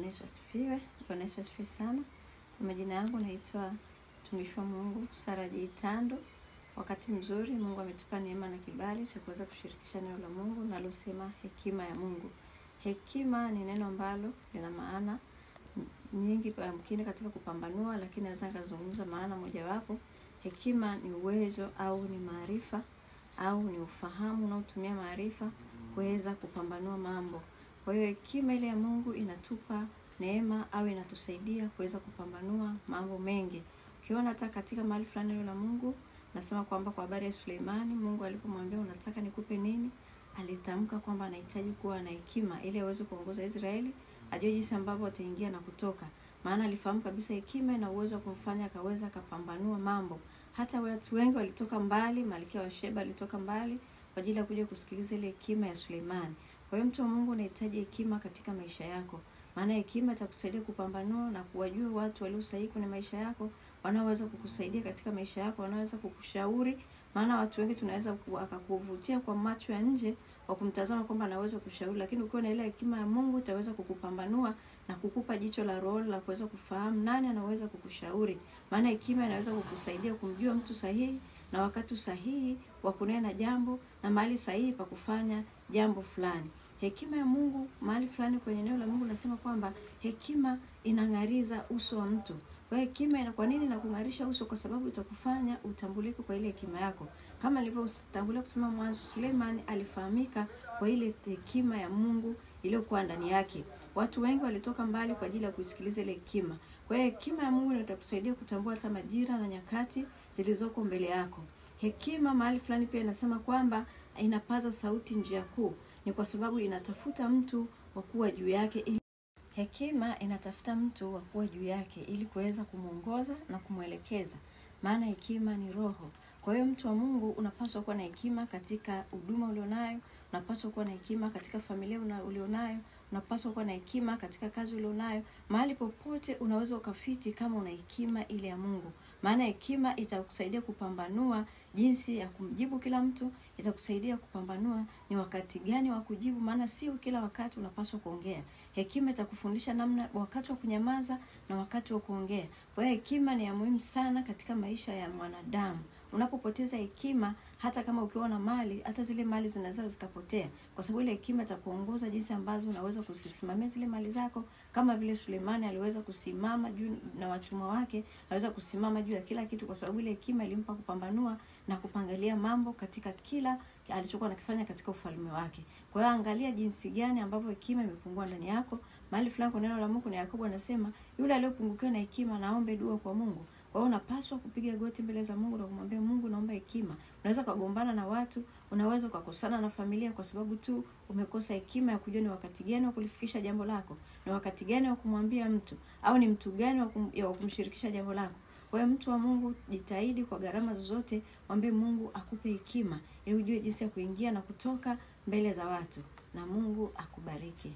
Bwana Yesu asifiwe. Bwana Yesu asifiwe sana. Kwa majina yangu naitwa mtumishi wa Mungu Sara J. Tando. Wakati mzuri Mungu ametupa neema na kibali cha kuweza kushirikisha neno la Mungu nalosema hekima ya Mungu. Hekima ni neno ambalo lina maana nyingi mkini katika kupambanua, lakini naweza nikazungumza maana mojawapo. Hekima ni uwezo au ni maarifa au ni ufahamu unaotumia maarifa kuweza kupambanua mambo. Kwa hiyo hekima ile ya Mungu inatupa neema au inatusaidia kuweza kupambanua mambo mengi. Ukiona hata katika mahali fulani neno la Mungu nasema kwamba kwa habari ya Suleimani, Mungu alipomwambia unataka nikupe nini, alitamka kwamba anahitaji kuwa na hekima ili aweze kuongoza Israeli, ajue jinsi ambavyo ataingia na kutoka. Maana alifahamu kabisa hekima ina uwezo wa kumfanya akaweza akapambanua mambo. Hata watu wengi walitoka mbali, Malkia wa Sheba alitoka mbali kwa ajili ya kuja kusikiliza ile hekima ya Suleimani. Kwa hiyo mtu wa Mungu unahitaji hekima katika maisha yako. Maana hekima itakusaidia kupambanua na kuwajua watu walio sahihi kwenye maisha yako, wanaoweza kukusaidia katika maisha yako, wanaoweza kukushauri. Maana watu wengi tunaweza akakuvutia kwa macho ya nje kwa kumtazama kwamba anaweza kushauri, lakini ukiwa na ile hekima ya Mungu itaweza kukupambanua na kukupa jicho la roho la kuweza kufahamu nani anaweza kukushauri. Maana hekima inaweza kukusaidia kumjua mtu sahihi na wakati sahihi wa kunena jambo na mahali sahihi pa kufanya jambo fulani. Hekima ya Mungu mahali fulani kwenye neno la Mungu nasema kwamba hekima inang'ariza uso wa mtu. Kwa hekima ina kwa nini inakung'arisha uso? Kwa sababu itakufanya utambulike kwa ile hekima yako. Kama nilivyotangulia kusema mwanzo, Suleiman alifahamika kwa ile hekima ya Mungu iliyokuwa ndani yake. Watu wengi walitoka mbali kwa ajili ya kuisikiliza ile hekima. Kwa hiyo hekima ya Mungu itakusaidia kutambua hata majira na nyakati zilizoko mbele yako. Hekima mahali fulani pia inasema kwamba inapaza sauti njia kuu, ni kwa sababu inatafuta mtu wa kuwa juu yake. Hekima inatafuta mtu wa kuwa juu yake ili kuweza kumuongoza na kumwelekeza. Maana hekima ni roho. Kwa hiyo mtu wa Mungu unapaswa kuwa na hekima katika huduma ulionayo, unapaswa kuwa na hekima katika familia ulionayo, unapaswa kuwa na hekima katika kazi ulionayo. Mahali popote unaweza ukafiti kama una hekima ile ya Mungu. Maana hekima itakusaidia kupambanua jinsi ya kumjibu kila mtu, itakusaidia kupambanua ni wakati gani wa kujibu, maana sio kila wakati unapaswa kuongea. Hekima itakufundisha namna wakati wa kunyamaza na wakati wa kuongea. Kwa hiyo hekima ni ya muhimu sana katika maisha ya mwanadamu. Unapopoteza hekima, hata kama ukiwa na mali, hata zile mali zinaweza zikapotea, kwa sababu ile hekima itakuongoza jinsi ambazo unaweza kusimamia zile mali zako, kama vile Sulemani aliweza kusimama juu na watumwa wake, aliweza kusimama juu ya kila kitu kwa sababu ile hekima ilimpa kupambanua na kupangalia mambo katika kila alichokuwa anakifanya katika ufalme wake. Kwa hiyo angalia jinsi gani ambavyo hekima imepungua ndani yako. Mahali fulani kwa neno la Mungu na Yakobo anasema yule aliyopungukiwa na hekima naombe dua kwa Mungu. Kwa hiyo unapaswa kupiga goti mbele za Mungu na kumwambia Mungu naomba hekima. Unaweza kugombana na watu, unaweza kukosana na familia kwa sababu tu umekosa hekima ya kujua ni wakati gani wa kulifikisha jambo lako, ni wakati gani wa kumwambia mtu, au ni mtu gani wa kumshirikisha jambo lako. Kwa hiyo mtu wa Mungu jitahidi kwa gharama zozote, mwambie Mungu akupe hekima ili ujue jinsi ya kuingia na kutoka mbele za watu, na Mungu akubariki.